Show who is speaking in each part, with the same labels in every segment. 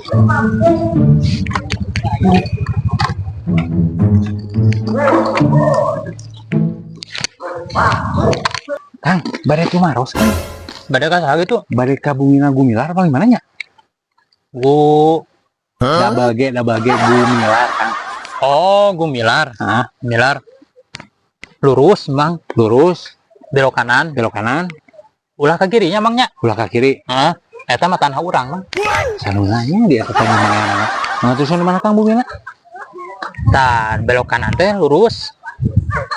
Speaker 1: Kang, bade tumaros kan?
Speaker 2: Bade ka saha gitu?
Speaker 1: Bade ka Bumina Gumilar paling mana nya?
Speaker 2: Gu
Speaker 1: Double G, double G Gumilar, Kang.
Speaker 2: Oh, Gumilar.
Speaker 1: Hah?
Speaker 2: Gumilar. Lurus, Mang.
Speaker 1: Lurus,
Speaker 2: Belok kanan.
Speaker 1: Belok kanan,
Speaker 2: Ulah ke kirinya, Mang, nya.
Speaker 1: Ulah ke kiri.
Speaker 2: Hah? Eta mah tanah urang, Mang.
Speaker 1: Sanunanya dia ketemu mana? Mana terus mana, Kang, Bumina?
Speaker 2: Tah, belok kanan teh lurus.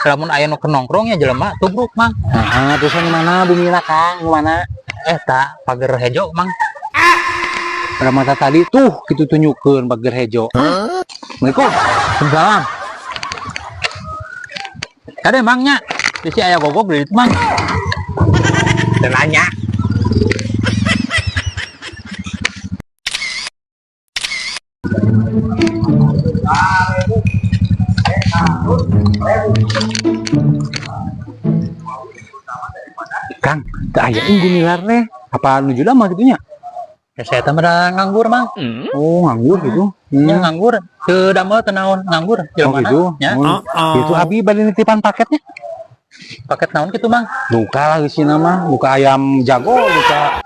Speaker 2: Lamun aya nu keur nongkrong ya jelema tubruk, Mang.
Speaker 1: Nah, terus mana Bumina, Kang? Mana?
Speaker 2: Eta pager hejo, Mang.
Speaker 1: Pada mata tadi tuh gitu tunjukkeun pager hejo. Assalamualaikum.
Speaker 2: Salam. Kade, Mang, nya. Bisi aya gogog di ditu, Mang.
Speaker 1: Dan nanya. Kang, teu aya Gumilar teh. Apa nuju mah gitu nya?
Speaker 2: Ya saya teh mah nganggur, Mang.
Speaker 1: Oh, nganggur gitu.
Speaker 2: Nya nganggur. Teu damel teu naon, nganggur.
Speaker 1: Oh
Speaker 2: Jelema
Speaker 1: gitu.
Speaker 2: nya.
Speaker 1: Oh, itu abi bade nitipan paketnya.
Speaker 2: Paket naon gitu, Mang?
Speaker 1: Duka lah di mah, buka ayam jago, duka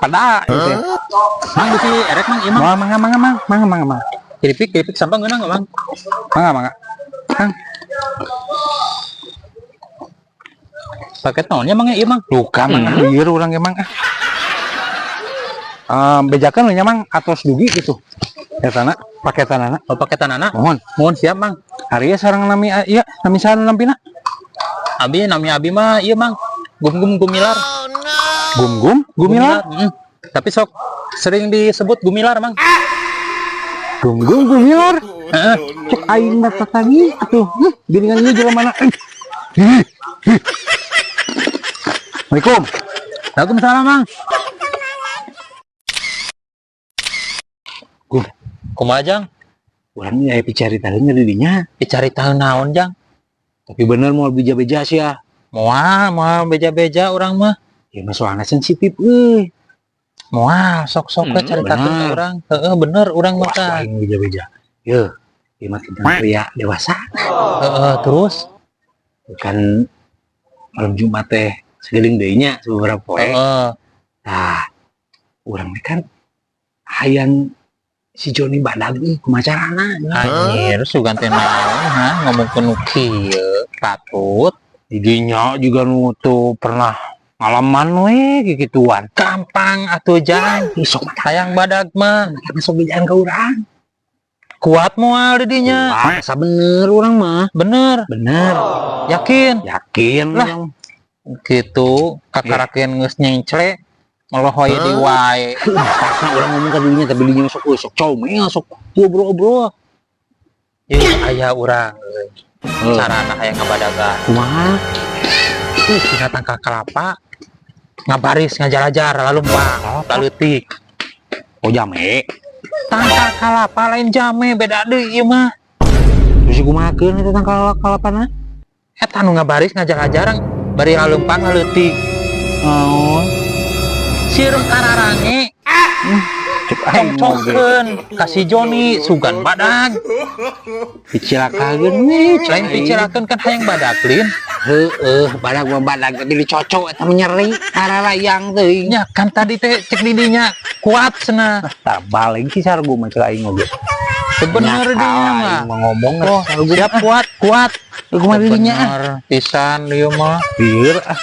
Speaker 1: pada gitu.
Speaker 2: Mang, bisi erek, Mang, ieu, Mang.
Speaker 1: Mangga, mangga, mangga, mangga, mangga, mangga, mangga.
Speaker 2: Keripik, keripik sampah ngeunah nggak, Mang?
Speaker 1: Mangga, mangga. Kang,
Speaker 2: Paket naonnya, Mang, ya ieu, Mang?
Speaker 1: Duka mangga lieur urang ge, Mang, ah. Bejakeun we nya, Mang, atos dugi gitu. Etana paketanana.
Speaker 2: Oh, paketanana.
Speaker 1: Mohon.
Speaker 2: Mohon, siap, Mang.
Speaker 1: Ari ieu sareng nami ieu nami saha nu nampina?
Speaker 2: Abi, nami abi mah ieu, Mang. Gum Gum Gumilar.
Speaker 1: Gum Gum Gumilar.
Speaker 2: Tapi sok sering disebut Gumilar, Mang.
Speaker 1: Gum Gum Gumilar.
Speaker 2: Heeh.
Speaker 1: Cek aing mah tadi atuh. Geuningan ieu jelema mana? Ih, ih. Assalamualaikum.
Speaker 2: Waalaikumsalam, Mang.
Speaker 1: Gum,
Speaker 2: Kumaha, Jang?
Speaker 1: Urang aya picaritaeun di dinya.
Speaker 2: Dicaritaeun naon, Jang?
Speaker 1: Tapi bener mau beja-beja sih ya.
Speaker 2: Moal, moal beja-beja urang mah.
Speaker 1: Ya mah soalnya sensitif euy.
Speaker 2: Moal, sok-sok we caritakeun ka
Speaker 1: Bener.
Speaker 2: Urang. Heeh, bener urang mah
Speaker 1: Wah,
Speaker 2: tah.
Speaker 1: aing beja-beja. Ye, ieu mah tentang pria dewasa.
Speaker 2: Heeh, terus?
Speaker 1: Kan malam Jumat teh segeling deui nya beberapa poe. Tah, urang teh kan hayang si Joni badag euy, kumaha carana?
Speaker 2: Anjir, sugan teh naon, ha, ngomongkeun nu kieu, patut.
Speaker 1: Didinya juga nu tuh pernah ngalaman we gituan.
Speaker 2: Gampang atuh, Jang.
Speaker 1: Ih, sok mah
Speaker 2: Hayang badag mah
Speaker 1: sok bejaan ka urang.
Speaker 2: Kuat moal di dinya?
Speaker 1: Wah, asa bener urang mah.
Speaker 2: Bener?
Speaker 1: Bener.
Speaker 2: Yakin?
Speaker 1: Yakin.
Speaker 2: Lah. Gitu, kakarakeun geus nyencle melohoy di wae.
Speaker 1: Pakna urang ngomong ka dirinya, tapi dinya sok sok comel, sok ngobrol-ngobrol.
Speaker 2: Ieu aya urang euy. Carana hayang ngabadagan.
Speaker 1: Kumaha?
Speaker 2: Dina tangkal kelapa ngabaris ngajarajar lalu lempang laleutik.
Speaker 1: Oh, jame.
Speaker 2: Tangkal kalapa, lain jame, beda deui ieu mah.
Speaker 1: Terus kumahakeun eta tangkal kalapana?
Speaker 2: Eta nu ngabaris ngajarajar bari lalempang laleutik.
Speaker 1: Naon?
Speaker 2: Sireum kararange.
Speaker 1: Cek aing mah ge.
Speaker 2: Congcongkeun ka si Joni, sugan badag.
Speaker 1: Dicilakakeun we.
Speaker 2: Lain dicilakakeun, kan hayang badag lin.
Speaker 1: Heeh, badag mah badag, tapi dicocok eta mah nyeri kararayang teuing.
Speaker 2: Nya kan tadi teh cek didinya kuat cenah.
Speaker 1: Tah, balik sih sargu mah cek aing oge.
Speaker 2: Bener dinya mah.
Speaker 1: Aing mah ngomong.
Speaker 2: Oh, siap, kuat, kuat.
Speaker 1: Kumaha dinya?
Speaker 2: Bener pisan ieu mah.
Speaker 1: Lieur ah.